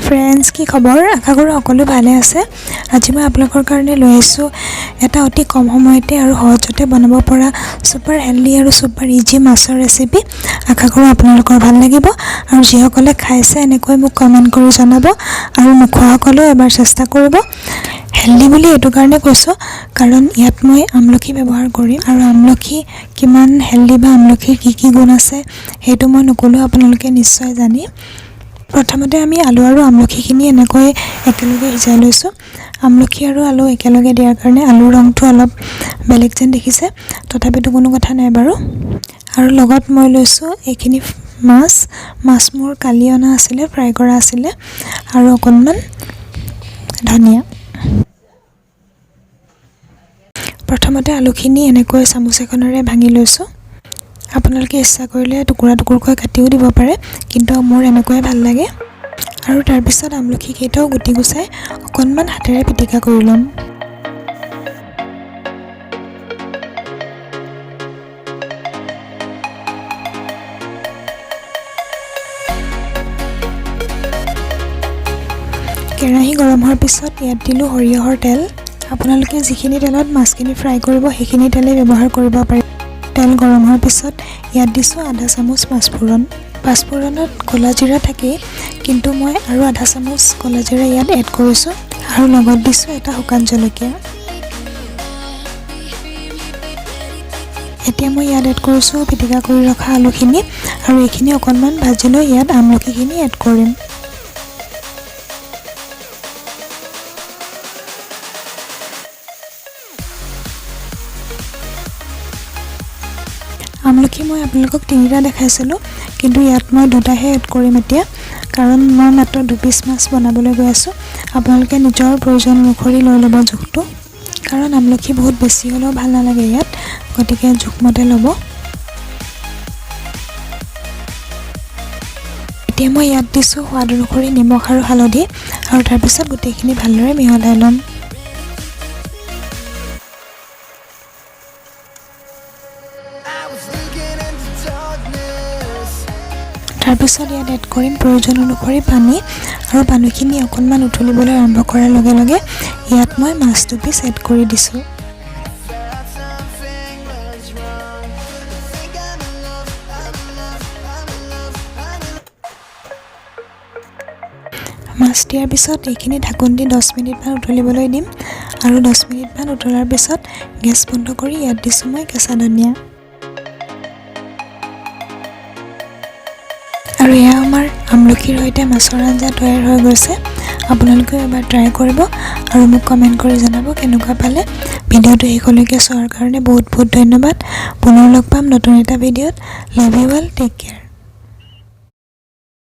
Friends, কি খবৰ? আশা কৰোঁ সকলো ভালে আছে। আজি মই আপোনালোকৰ কাৰণে লৈ আহিছোঁ এটা অতি কম সময়তে আৰু সহজতে বনাব পৰা ছুপাৰ হেল্ডি আৰু ছুপাৰ ইজি মাছৰ ৰেচিপি। আশা কৰোঁ আপোনালোকৰ ভাল লাগিব আৰু যিসকলে খাইছে এনেকৈ মোক কমেণ্ট কৰি জনাব আৰু নোখোৱাসকলেও এবাৰ চেষ্টা কৰিব। হেল্ডি বুলি এইটো কাৰণে কৈছোঁ কাৰণ ইয়াত মই আমলখি ব্যৱহাৰ কৰিম আৰু আমলখি কিমান হেল্ডি বা আমলখিৰ কি কি গুণ আছে সেইটো মই নক'লেও আপোনালোকে নিশ্চয় জানি। প্ৰথমতে আমি আলু আৰু আমলখিখিনি এনেকৈ একেলগে সিজাই লৈছোঁ। আমলখি আৰু আলু একেলগে দিয়াৰ কাৰণে আলুৰ ৰংটো অলপ বেলেগ যেন দেখিছে, তথাপিতো কোনো কথা নাই বাৰু। আৰু লগত মই লৈছোঁ এইখিনি মাছ। মাছ মোৰ কালি অনা আছিলে, ফ্ৰাই কৰা আছিলে, আৰু অকণমান ধনিয়া। প্ৰথমতে আলুখিনি এনেকৈ চামুচ এখনেৰে ভাঙি লৈছোঁ। আপোনালোকে ইচ্ছা কৰিলে টুকুৰা টুকুৰকৈ কাটিও দিব পাৰে, কিন্তু মোৰ এনেকুৱাই ভাল লাগে। আৰু তাৰপিছত আমলখিকেইটাও গুটি গুচাই অকণমান হাতেৰে পিটিকা কৰি ল'ম। কেৰাহী গৰম হোৱাৰ পিছত ইয়াত দিলোঁ সৰিয়হৰ তেল। আপোনালোকে যিখিনি তেলত মাছখিনি ফ্ৰাই কৰিব সেইখিনি তেলেই ব্যৱহাৰ কৰিব পাৰে। তেল গৰম হোৱাৰ পিছত ইয়াত দিছোঁ আধা চামুচ পাঁচফোৰণ। পাঁচফোৰণত ক'লা জিৰা থাকেই, কিন্তু মই আৰু আধা চামুচ ক'লা জিৰা ইয়াত এড কৰিছোঁ আৰু লগত দিছোঁ এটা শুকান জলকীয়া। এতিয়া মই ইয়াত এড কৰিছোঁ পিটিকা কৰি ৰখা আলুখিনি আৰু এইখিনি অকণমান ভাজি লৈ ইয়াত আমলখিখিনি এড কৰিম। আমলখি মই আপোনালোকক তিনিটা দেখাইছিলোঁ, কিন্তু ইয়াত মই দুটাহে এড কৰিম এতিয়া, কাৰণ মই মাত্ৰ দুপিচ মাছ বনাবলৈ গৈ আছোঁ। আপোনালোকে নিজৰ প্ৰয়োজন অনুসৰি লৈ ল'ব জোখটো, কাৰণ আমলখি বহুত বেছি হ'লেও ভাল নালাগে ইয়াত, গতিকে জোখমতে ল'ব। এতিয়া মই ইয়াত দিছোঁ সোৱাদ অনুসৰি নিমখ আৰু হালধি আৰু তাৰপিছত গোটেইখিনি ভালদৰে মিহলাই ল'ম। তাৰপিছত ইয়াত এড কৰিম প্ৰয়োজন অনুসৰি পানী আৰু পানীখিনি অকণমান উতলিবলৈ আৰম্ভ কৰাৰ লগে লগে ইয়াত মই মাছ দুপিচ এড কৰি দিছোঁ। মাছ দিয়াৰ পিছত এইখিনি ঢাকোন দি 10 মিনিটমান উতলিবলৈ দিম আৰু 10 মিনিটমান উতলাৰ পিছত গেছ বন্ধ কৰি ইয়াত দিছোঁ মই কেঁচা ধনিয়া। আৰু এয়া আমাৰ আমলখিৰ সৈতে মাছৰ আঞ্জা তৈয়াৰ হৈ গৈছে। আপোনালোকেও এবাৰ ট্ৰাই কৰিব আৰু মোক কমেণ্ট কৰি জনাব কেনেকুৱা পালে। ভিডিঅ'টো শেষলৈকে চোৱাৰ কাৰণে বহুত বহুত ধন্যবাদ। পুনৰ লগ পাম নতুন এটা ভিডিঅ'ত। Love you all, take care.